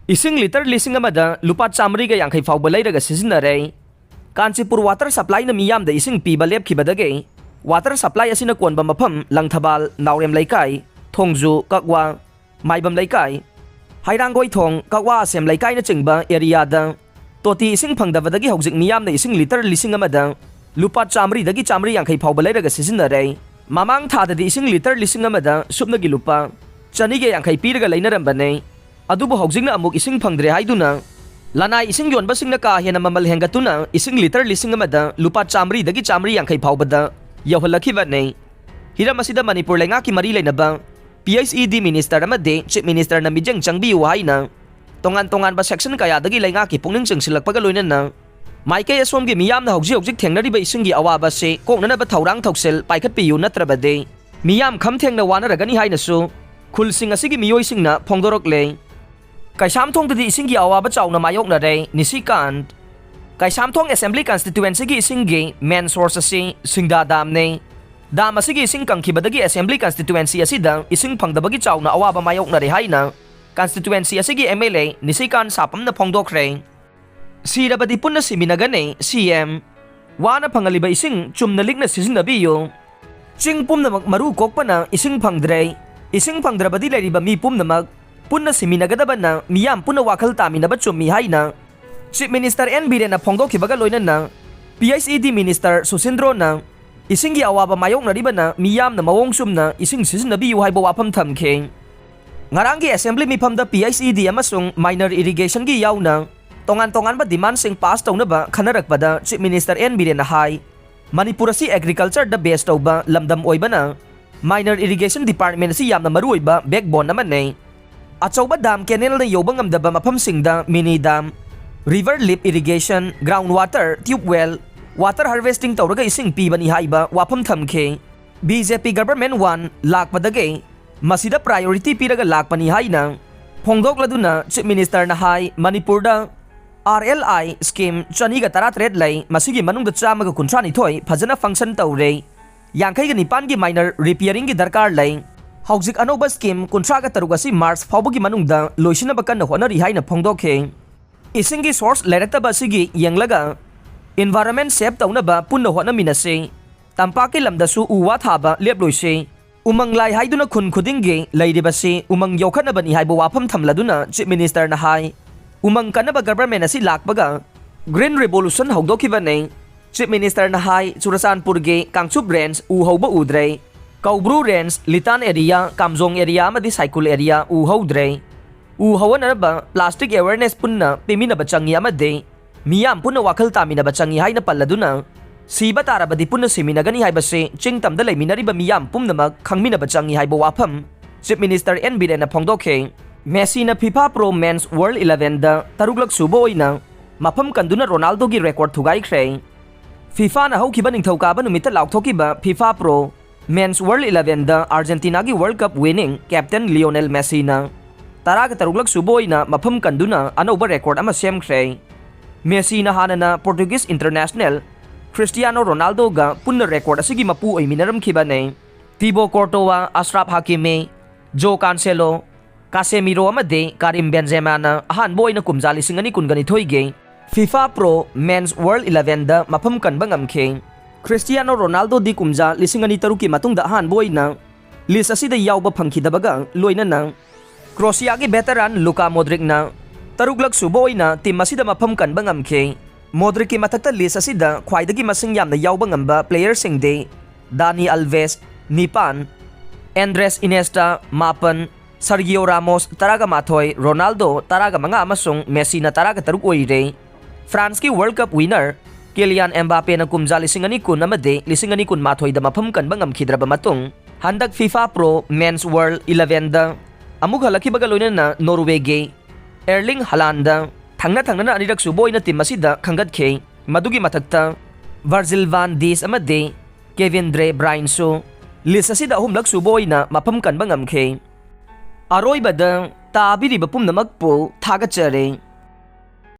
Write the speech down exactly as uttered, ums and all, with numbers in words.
ꯏꯁꯤꯡ ꯂꯤꯇꯔ ꯂꯤꯁꯤꯡ ꯑꯃꯗ ꯂꯨꯄꯥ ꯆꯥꯃꯔꯤꯒ ꯌꯥꯡꯈꯩ ꯐꯥꯎꯕ ꯂꯩꯔꯒ ꯁꯤꯖꯤꯟꯅꯔꯦ꯫ ꯀꯥꯟꯆꯤꯄꯨꯔ ꯋꯥꯇꯔ ꯁꯄ꯭ꯂꯥꯏꯅ ꯃꯤꯌꯥꯝꯗ ꯏꯁꯤꯡ ꯄꯤꯕ ꯂꯦꯞꯈꯤꯕꯗꯒꯤ ꯋꯥꯇꯔ ꯁꯄ꯭ꯂꯥꯏ ꯑꯁꯤꯅ ꯀꯣꯟꯕ ꯃꯐꯝ ꯂꯪꯊꯕꯥꯜ, ꯅꯥꯎꯔꯦꯝ ꯂꯩꯀꯥꯏ, ꯊꯣꯡꯖꯨ, ꯀꯛꯋꯥ, ꯃꯥꯏꯕꯝ ꯂꯩꯀꯥꯏ, ꯍꯩꯔꯥꯡꯒꯣꯏꯊꯣꯡ, ꯀꯛꯋꯥ ꯑꯁꯦꯝ ꯂꯩꯀꯥꯏꯅꯆꯤꯡꯕ ꯑꯦꯔꯤꯌꯥꯗ ꯇꯣꯇꯤ ꯏꯁꯤꯡ ꯐꯪꯗꯕꯗꯒꯤ ꯍꯧꯖꯤꯛ ꯃꯤꯌꯥꯝꯅ ꯏꯁꯤꯡ ꯂꯤꯇꯔ ꯂꯤꯁꯤꯡ ꯑꯃꯗ ꯂꯨꯄꯥ ꯆꯥꯃꯔꯤꯗꯒꯤ ꯆꯥꯃꯔꯤ ꯌꯥꯡꯈꯩ ꯐꯥꯎꯕ ꯂꯩꯔꯒ ꯁꯤꯖꯤꯟꯅꯔꯦ꯫ ꯃꯃꯥꯡ ꯊꯥꯗꯗꯤ ꯏꯁꯤꯡ ꯂꯤꯇꯔ ꯂꯤꯁꯤꯡ ꯑꯃꯗ ꯁꯨꯞꯅꯒꯤ ꯂꯨꯄꯥ ꯆꯅꯤꯒ ꯌꯥꯡꯈꯩ ꯄꯤꯔꯒ ꯂꯩꯅꯔꯝꯕꯅꯦ꯫ ꯑꯗꯨꯕꯨ ꯍꯧꯖꯤꯛꯅ ꯑꯃꯨꯛ ꯏꯁꯤꯡ ꯐꯪꯗ꯭ꯔꯦ ꯍꯥꯏꯗꯨꯅ ꯂꯅꯥꯏ ꯏꯁꯤꯡ ꯌꯣꯟꯕꯁꯤꯡꯅ ꯀꯥ ꯍꯦꯟꯅ ꯃꯃꯜ ꯍꯦꯟꯒꯠꯇꯨꯅ ꯏꯁꯤꯡ ꯂꯤꯇꯔ ꯂꯤꯁꯤꯡ ꯑꯃꯗ ꯂꯨꯄꯥ ꯆꯥꯃꯔꯤꯗꯒꯤ ꯆꯥꯃꯔꯤ ꯌꯥꯡꯈꯩ ꯐꯥꯎꯕꯗ ꯌꯧꯍꯜꯂꯛꯈꯤꯕꯅꯦ꯫ ꯍꯤꯔꯝ ꯑꯁꯤꯗ ꯃꯅꯤꯄꯨꯔ ꯂꯩꯉꯥꯛꯀꯤ ꯃꯔꯤ ꯂꯩꯅꯕ ꯄꯤ ꯑꯩꯆ ꯏ ꯗꯤ ꯃꯤꯅꯤꯁꯇꯔ ꯑꯃꯗꯤ ꯆꯤꯐ ꯃꯤꯅꯤꯁꯇꯔꯅ ꯃꯤꯠꯌꯦꯡ ꯆꯪꯕꯤꯌꯨ ꯍꯥꯏꯅ ꯇꯣꯉꯥꯟ ꯇꯣꯉꯥꯟꯕ ꯁꯦꯛꯁꯟ ꯀꯌꯥꯗꯒꯤ ꯂꯩꯉꯥꯛꯀꯤ ꯄꯨꯛꯅꯤꯡ ꯆꯤꯡꯁꯤꯜꯂꯛꯄꯒ ꯂꯣꯏꯅꯅ ꯃꯥꯏꯀꯩ ꯑꯁꯣꯝꯒꯤ ꯃꯤꯌꯥꯝꯅ ꯍꯧꯖꯤꯛ ꯍꯧꯖꯤꯛ ꯊꯦꯡꯅꯔꯤꯕ ꯏꯁꯤꯡꯒꯤ ꯑꯋꯥꯕ ꯑꯁꯤ ꯀꯣꯛꯅꯅꯕ ꯊꯧꯔꯥꯡ ꯊꯧꯁꯤꯜ ꯄꯥꯏꯈꯠꯄꯤꯌꯨ, ꯅꯠꯇ꯭ꯔꯕꯗꯤ ꯃꯤꯌꯥꯝ ꯈꯝ ꯊꯦꯡꯅ ꯋꯥꯅꯔꯒꯅꯤ ꯍꯥꯏꯅꯁꯨ ꯈꯨꯜꯁꯤꯡ ꯑꯁꯤꯒꯤ ꯃꯤꯑꯣꯏꯁꯤꯡꯅ ꯐꯣꯡꯗꯣꯔꯛꯂꯦ꯫ ꯀꯩꯁꯥꯝꯊꯣꯡꯗꯗꯤ ꯏꯁꯤꯡꯒꯤ ꯑꯋꯥꯕ ꯆꯥꯎꯅ ꯃꯥꯌꯣꯛꯅꯔꯦ꯫ ꯅꯤꯁꯤꯀꯥꯟ꯫ ꯀꯩꯁꯥꯝꯊꯣꯡ ꯑꯦꯁꯦꯝꯕ꯭ꯂꯤ ꯀꯟꯁꯇꯤꯇ꯭ꯋꯦꯟꯁꯤꯒꯤ ꯏꯁꯤꯡꯒꯤ ꯃꯦꯟ ꯁꯣꯔꯁ ꯑꯁꯤ ꯁꯤꯡꯗꯥ ꯗꯥꯝꯅꯤ꯫ ꯗꯥꯝ ꯑꯁꯤꯒꯤ ꯏꯁꯤꯡ ꯀꯪꯈꯤꯕꯗꯒꯤ ꯑꯦꯁꯦꯝꯕ꯭ꯂꯤ ꯀꯟꯁꯇꯤꯇ꯭ꯋꯦꯟꯁꯤ ꯑꯁꯤꯗ ꯏꯁꯤꯡ ꯐꯪꯗꯕꯒꯤ ꯆꯥꯎꯅ ꯑꯋꯥꯕ ꯃꯥꯌꯣꯛꯅꯔꯦ ꯍꯥꯏꯅ ꯀꯟꯁꯇꯤꯇ꯭ꯋꯦꯟꯁꯤ ꯑꯁꯤꯒꯤ ꯑꯦꯝ ꯑꯦꯜ ꯑꯦ ꯅꯤꯁꯤꯀꯥꯟ ꯁꯥꯄꯝꯅ ꯐꯣꯡꯗꯣꯛꯈ꯭ꯔꯦ꯫ ꯁꯤꯔꯕꯗꯤ ꯄꯨꯟꯅ ꯁꯤꯃꯤꯟꯅꯒꯅꯤ, ꯁꯤ ꯑꯦꯝ꯫ ꯋꯥꯅ ꯐꯪꯍꯜꯂꯤꯕ ꯏꯁꯤꯡ ꯆꯨꯝꯅ ꯂꯤꯛꯅ ꯁꯤꯖꯤꯟꯅꯕꯤꯌꯨ꯫ ꯆꯤꯡ ꯄꯨꯝꯅꯃꯛ ꯃꯔꯨ ꯀꯣꯛꯄꯅ ꯏꯁꯤꯡ ꯐꯪꯗ꯭ꯔꯦ꯫ ꯏꯁꯤꯡ ꯐꯪꯗ꯭ꯔꯕꯗꯤ ꯂꯩꯔꯤꯕ ꯃꯤ ꯄꯨꯝꯅꯃꯛ ꯄꯨꯟꯅ ꯁꯤꯃꯤꯟꯅꯒꯗꯕꯅ ꯃꯤꯌꯥꯝ ꯄꯨꯟꯅ ꯋꯥꯈꯜ ꯇꯥꯃꯤꯟꯅꯕ ꯆꯨꯝꯃꯤ ꯍꯥꯏꯅ ꯆꯤꯐ ꯃꯤꯅꯤꯁꯇꯔ ꯑꯦꯟ ꯕꯤꯔꯦꯟꯅ ꯐꯣꯡꯗꯣꯛꯈꯤꯕꯒ ꯂꯣꯏꯅꯅ ꯄꯤ ꯑꯩꯆ ꯏ ꯗꯤ ꯃꯤꯅꯤꯁꯇꯔ ꯁꯨꯁꯤꯟꯗ꯭ꯔꯣꯅ ꯏꯁꯤꯡꯒꯤ ꯑꯋꯥꯕ ꯃꯥꯌꯣꯛꯅꯔꯤꯕꯅ ꯃꯤꯌꯥꯝꯅ ꯃꯑꯣꯡ ꯆꯨꯝꯅ ꯏꯁꯤꯡ ꯁꯤꯖꯤꯟꯅꯕꯤꯌꯨ ꯍꯥꯏꯕ ꯋꯥꯐꯝ ꯊꯝꯈꯤ꯫ ꯉꯔꯥꯡꯒꯤ ꯑꯦꯁꯦꯝꯕ꯭ꯂꯤ ꯃꯤꯐꯝꯗ ꯄꯤ ꯑꯩꯆ ꯏ ꯗꯤ ꯑꯃꯁꯨꯡ ꯃꯥꯏꯅꯔ ꯏꯔꯤꯒꯦꯁꯟꯒꯤ ꯌꯥꯎꯅ ꯇꯣꯉꯥꯟ ꯇꯣꯉꯥꯟꯕ ꯗꯤꯃꯥꯟꯁꯤꯡ ꯄꯥꯁ ꯇꯧꯅꯕ ꯈꯟꯅꯔꯛꯄꯗ ꯆꯤꯐ ꯃꯤꯅꯤꯁꯇꯔ ꯑꯦꯟ ꯕꯤꯔꯦꯟꯅ ꯍꯥꯏ, ꯃꯅꯤꯄꯨꯔ ꯑꯁꯤ ꯑꯦꯒ꯭ꯔꯤꯀꯜꯆꯔꯗ ꯕꯦꯁ ꯇꯧꯕ ꯂꯝꯗꯝ ꯑꯣꯏꯕꯅ ꯃꯥꯏꯅꯔ ꯏꯔꯤꯒꯦꯁꯟ ꯗꯤꯄꯥꯔꯠꯃꯦꯟ ꯑꯁꯤ ꯌꯥꯝꯅ ꯃꯔꯨꯑꯣꯏꯕ ꯕꯦꯛꯕꯣꯟ ꯑꯃꯅꯤ꯫ ꯑꯆꯧꯕ ꯗꯥꯝ ꯀꯦꯅꯦꯜꯅ ꯌꯧꯕ ꯉꯝꯗꯕ ꯃꯐꯝꯁꯤꯡꯗ ꯃꯤꯅꯤ ꯗꯥꯝ, ꯔꯤꯚꯔ ꯂꯤꯞ ꯏꯔꯤꯒꯦꯁꯟ, ꯒ꯭ꯔꯥꯎꯟ ꯋꯥꯇꯔ, ꯇ꯭ꯌꯨꯕ ꯋꯦꯜ, ꯋꯥꯇꯔ ꯍꯥꯔꯚꯦꯁꯇꯤꯡ ꯇꯧꯔꯒ ꯏꯁꯤꯡ ꯄꯤꯕꯅꯤ ꯍꯥꯏꯕ ꯋꯥꯐꯝ ꯊꯝꯈꯤ꯫ ꯕꯤ ꯖꯦ ꯄꯤ ꯒꯚꯔꯟꯃꯦꯟꯠ ꯋꯥꯟ ꯂꯥꯛꯄꯗꯒꯤ ꯃꯁꯤꯗ ꯄ꯭ꯔꯥꯏꯌꯣꯔꯤꯇꯤ ꯄꯤꯔꯒ ꯂꯥꯛꯄꯅꯤ ꯍꯥꯏꯅ ꯐꯣꯡꯗꯣꯛꯂꯗꯨꯅ ꯆꯤꯐ ꯃꯤꯅꯤꯁꯇꯔꯅ ꯍꯥꯏ, ꯃꯅꯤꯄꯨꯔꯗ ꯑꯥꯔ ꯑꯦꯜ ꯑꯥꯏ ꯁ꯭ꯀꯤꯝ ꯆꯅꯤꯒ ꯇꯔꯥꯇꯔꯦꯠ ꯂꯩ, ꯃꯁꯤꯒꯤ ꯃꯅꯨꯡꯗ ꯆꯥꯝꯃꯒ ꯀꯨꯟꯊ꯭ꯔꯥꯅꯤꯊꯣꯏ ꯐꯖꯅ ꯐꯪꯁꯟ ꯇꯧꯔꯦ꯫ ꯌꯥꯡꯈꯩꯒ ꯅꯤꯄꯥꯟꯒꯤ ꯃꯥꯏꯅꯔ ꯔꯤꯄꯤꯌꯔꯤꯡꯒꯤ ꯗꯔꯀꯥꯔ ꯂꯩ꯫ ꯍꯧꯖꯤꯛ ꯑꯅꯧꯕ ꯁ꯭ꯀꯤꯝ ꯀꯨꯟꯊ꯭ꯔꯥꯒ ꯇꯔꯨꯛ ꯑꯁꯤ ꯃꯥꯔꯆ ꯐꯥꯎꯕꯒꯤ ꯃꯅꯨꯡꯗ ꯂꯣꯏꯁꯤꯟꯅꯕ ꯀꯟꯅ ꯍꯣꯠꯅꯔꯤ ꯍꯥꯏꯅ ꯐꯣꯡꯗꯣꯛꯈꯤ꯫ ꯏꯁꯤꯡꯒꯤ ꯁꯣꯔꯁ ꯂꯩꯔꯛꯇꯕ ꯑꯁꯤꯒꯤ ꯌꯦꯡꯂꯒ ꯏꯟꯚꯥꯏꯔꯟꯃꯦꯟ ꯁꯦꯚ ꯇꯧꯅꯕ ꯄꯨꯟꯅ ꯍꯣꯠꯅꯃꯤꯟꯅꯁꯤ꯫ ꯇꯝꯄꯥꯛꯀꯤ ꯂꯝꯗꯁꯨ ꯎ ꯋꯥ ꯊꯥꯕ ꯂꯦꯞꯂꯣꯏꯁꯤ꯫ ꯎꯃꯪ ꯂꯥꯏ ꯍꯥꯏꯗꯨꯅ ꯈꯨꯟ ꯈꯨꯗꯤꯡꯒꯤ ꯂꯩꯔꯤꯕꯁꯤ ꯎꯃꯪ ꯌꯣꯛꯈꯠꯅꯕꯅꯤ ꯍꯥꯏꯕ ꯋꯥꯐꯝ ꯊꯝꯂꯗꯨꯅ ꯆꯤꯐ ꯃꯤꯅꯤꯁꯇꯔꯅ ꯍꯥꯏ, ꯎꯃꯪ ꯀꯟꯅꯕ ꯒꯚꯔꯟꯃꯦꯟ ꯑꯁꯤ ꯂꯥꯛꯄꯒ ꯒ꯭ꯔꯤꯟ ꯔꯤꯚꯣꯂꯨꯁꯟ ꯍꯧꯗꯣꯛꯈꯤꯕꯅꯤ꯫ ꯆꯤꯐ ꯃꯤꯅꯤꯁꯇꯔꯅ ꯍꯥꯏ, ꯆꯨꯔꯆꯥꯟꯄꯨꯔꯒꯤ ꯀꯥꯡꯆꯨꯞ ꯔꯦꯟꯖ ꯎ ꯍꯧꯕ ꯎꯗ꯭ꯔꯦ꯫ ꯀꯧꯕ꯭ꯔꯨ ꯔꯦꯟꯖ, ꯂꯤꯇꯥꯟ ꯑꯦꯔꯤꯌꯥ, ꯀꯥꯝꯖꯣꯡ ꯑꯦꯔꯤꯌꯥ ꯑꯃꯗꯤ ꯁꯥꯏꯀꯨꯜ ꯑꯦꯔꯤꯌꯥ ꯎ ꯍꯧꯗ꯭ꯔꯦ꯫ ꯎ ꯍꯧꯍꯟꯅꯕ ꯄ꯭ꯂꯥꯁꯇꯤꯛ ꯑꯦꯋꯦꯔꯅꯦꯁ ꯄꯨꯟꯅ ꯄꯤꯃꯤꯟꯅꯕ ꯆꯪꯏ ꯑꯃꯗꯤ ꯃꯤꯌꯥꯝ ꯄꯨꯟꯅ ꯋꯥꯈꯜ ꯇꯥꯃꯤꯟꯅꯕ ꯆꯪꯏ ꯍꯥꯏꯅ ꯄꯜꯂꯗꯨꯅ, ꯁꯤꯕ ꯇꯥꯔꯕꯗꯤ ꯄꯨꯟꯅ ꯁꯤꯃꯤꯟꯅꯒꯅꯤ ꯍꯥꯏꯕꯁꯤ ꯆꯤꯡ ꯇꯝꯗ ꯂꯩꯃꯤꯟꯅꯔꯤꯕ ꯃꯤꯌꯥꯝ ꯄꯨꯝꯅꯃꯛ ꯈꯪꯃꯤꯟꯅꯕ ꯆꯪꯏ ꯍꯥꯏꯕ ꯋꯥꯐꯝ ꯆꯤꯐ ꯃꯤꯅꯤꯁꯇꯔ ꯑꯦꯟ ꯕꯤꯔꯦꯟꯅ ꯐꯣꯡꯗꯣꯛꯈꯤ꯫ ꯃꯦꯁꯤꯅ ꯐꯤꯐꯥ ꯄ꯭ꯔꯣ ꯃꯦꯟꯁ ꯋꯥꯔꯜꯗ ꯏꯂꯦꯚꯦꯟꯗ ꯇꯔꯨꯛꯂꯛ ꯁꯨꯕ ꯑꯣꯏꯅ ꯃꯐꯝ ꯀꯟꯗꯨꯅ ꯔꯣꯅꯥꯜꯗꯣꯒꯤ ꯔꯦꯀꯣꯔꯗ ꯊꯨꯒꯥꯏꯈ꯭ꯔꯦ꯫ ꯐꯤꯐꯥꯅ ꯍꯧꯈꯤꯕ ꯅꯤꯡꯊꯧꯀꯥꯕ ꯅꯨꯃꯤꯠꯇ ꯂꯥꯎꯊꯣꯛꯈꯤꯕ ꯐꯤꯐꯥ ꯄ꯭ꯔꯣ ꯃꯦꯟꯁ ꯋꯥꯔꯜꯗ ꯏꯂꯦꯚꯦꯟꯗ ꯑꯥꯔꯖꯦꯟꯇꯤꯅꯥꯒꯤ world cup winning captain Lionel ꯃꯦꯁꯤꯅ ꯇꯔꯥꯒ ꯇꯔꯨꯛꯂꯛ ꯁꯨꯕ ꯑꯣꯏꯅ ꯃꯐꯝ ꯀꯟꯗꯨꯅ ꯑꯅꯧꯕ ꯔꯦꯀꯣꯔꯗ ꯑꯃ ꯁꯦꯝꯈ꯭ꯔꯦ꯫ ꯃꯦꯁꯤꯅ ꯍꯥꯟꯅꯅ ꯄꯣꯔꯇꯨꯒꯤꯁ ꯏꯟꯇꯔꯅꯦꯁꯅꯦꯜ ꯈ꯭ꯔꯤꯁꯇꯤꯌꯥꯅꯣ ꯔꯣꯅꯥꯜꯗꯣꯒ ꯄꯨꯟꯅ ꯔꯦꯀꯣꯔꯗ ꯑꯁꯤꯒꯤ ꯃꯄꯨ ꯑꯣꯏꯃꯤꯟꯅꯔꯝꯈꯤꯕꯅꯤ꯫ ꯇꯤꯕꯣ ꯀꯣꯔꯇꯣꯋꯥ, ꯑꯁ꯭ꯔꯥꯞ ꯍꯥꯀꯤꯃꯤ, ꯖꯣ ꯀꯥꯟꯁꯦꯂꯣ, ꯀꯥꯁꯦꯃꯤꯔꯣ ꯑꯃꯗꯤ ꯀꯥꯔꯤꯝ ꯕꯦꯟꯖꯦꯃꯥꯅ ꯑꯍꯥꯟꯕ ꯑꯣꯏꯅ ꯀꯨꯝꯖꯥ ꯂꯤꯁꯤꯡ ꯑꯅꯤ ꯀꯨꯟꯒ ꯅꯤꯊꯣꯏꯒꯤ ꯐꯤꯐꯥ ꯄ꯭ꯔꯣ ꯃꯦꯟꯁ ꯋꯥꯔꯜꯗ ꯏꯂꯦꯚꯦꯟꯗ ꯃꯐꯝ ꯀꯟꯕ ꯉꯝꯈꯤ꯫ ꯈ꯭ꯔꯤꯁꯇꯤꯌꯥꯅꯣ ꯔꯣꯅꯥꯜꯗꯣꯗꯤ ꯀꯨꯝꯖꯥ ꯂꯤꯁꯤꯡ ꯑꯅꯤ ꯇꯔꯨꯛꯀꯤ ꯃꯇꯨꯡꯗ ꯑꯍꯥꯟꯕ ꯑꯣꯏꯅ ꯂꯤꯁ ꯑꯁꯤꯗ ꯌꯥꯎꯕ ꯐꯪꯈꯤꯗꯕꯒ ꯂꯣꯏꯅꯅ ꯀ꯭ꯔꯣꯁꯤꯌꯥꯒꯤ ꯚꯦꯇꯔꯥꯟ ꯂꯨꯀꯥ ꯃꯣꯗ꯭ꯔꯤꯛꯅ ꯇꯔꯨꯛꯂꯛ ꯁꯨꯕ ꯑꯣꯏꯅ ꯇꯤꯝ ꯑꯁꯤꯗ ꯃꯐꯝ ꯀꯟꯕ ꯉꯝꯈꯤ꯫ ꯃꯣꯗ꯭ꯔꯤꯛꯀꯤ ꯃꯊꯛꯇ ꯂꯤꯁ ꯑꯁꯤꯗ ꯈ꯭ꯋꯥꯏꯗꯒꯤ ꯃꯁꯤꯡ ꯌꯥꯝꯅ ꯌꯥꯎꯕ ꯉꯝꯕ ꯄ꯭ꯂꯦꯌꯔꯁꯤꯡꯗꯤ ꯗꯥꯅꯤ ꯑꯜꯚꯦꯁ, ꯅꯤꯄꯥꯟ, ꯑꯦꯟꯗ꯭ꯔꯦꯁ ꯏꯅꯦꯁꯇꯥ, ꯃꯥꯄꯟ, ꯁꯔꯒꯤꯑꯣ ꯔꯥꯃꯣꯁ, ꯇꯔꯥꯒ ꯃꯥꯊꯣꯏ, ꯔꯣꯅꯥꯜꯗꯣ, ꯇꯔꯥꯒ ꯃꯉꯥ ꯑꯃꯁꯨꯡ ꯃꯦꯁꯤꯅ ꯇꯔꯥꯒ ꯇꯔꯨꯛ ꯑꯣꯏꯔꯦ꯫ ꯐ꯭ꯔꯥꯟꯁꯀꯤ ꯋꯥꯔꯜꯗ ꯀꯞ ꯋꯤꯅꯔ ꯀꯤꯂꯤꯌꯥꯟ ꯑꯦꯝꯕꯥꯄꯦꯅ ꯀꯨꯝꯖꯥ ꯂꯤꯁꯤꯡ ꯑꯅꯤ ꯀꯨꯟ ꯑꯃꯗꯤ ꯂꯤꯁꯤꯡ ꯑꯅꯤ ꯀꯨꯟꯃꯥꯊꯣꯏꯗ ꯃꯐꯝ ꯀꯟꯕ ꯉꯝꯈꯤꯗ꯭ꯔꯕ ꯃꯇꯨꯡ, ꯍꯟꯗꯛ ꯐꯤꯐꯥ ꯄ꯭ꯔꯣ ꯃꯦꯟꯁ ꯋꯥꯔꯜꯗ ꯏꯂꯦꯚꯦꯟꯗ ꯑꯃꯨꯛ ꯍꯜꯂꯛꯈꯤꯕꯒ ꯂꯣꯏꯅꯅ ꯅꯣꯔꯋꯦꯒꯤ ꯑꯦꯔꯂꯤꯡ ꯍꯂꯥꯟꯗ ꯊꯪꯅ ꯊꯪꯅꯅ ꯑꯅꯤꯔꯛ ꯁꯨꯕ ꯑꯣꯏꯅ ꯇꯤꯝ ꯑꯁꯤꯗ ꯈꯟꯒꯠꯈꯤ꯫ ꯃꯗꯨꯒꯤ ꯃꯊꯛꯇ ꯚꯔꯖꯤꯜ ꯚꯥꯟ ꯗꯤꯁ ꯑꯃꯗꯤ ꯀꯦꯚꯤꯟ ꯗ꯭ꯔꯦ ꯕ꯭ꯔꯥꯏꯟꯁꯨ ꯂꯤꯁ ꯑꯁꯤꯗ ꯑꯍꯨꯝꯂꯛ ꯁꯨꯕ ꯑꯣꯏꯅ ꯃꯐꯝ ꯀꯟꯕ ꯉꯝꯈꯤ꯫ ꯑꯔꯣꯏꯕꯗ ꯇꯥꯕꯤꯔꯤꯕ ꯄꯨꯝꯅꯃꯛꯄꯨ ꯊꯥꯒꯠꯆꯔꯤ꯫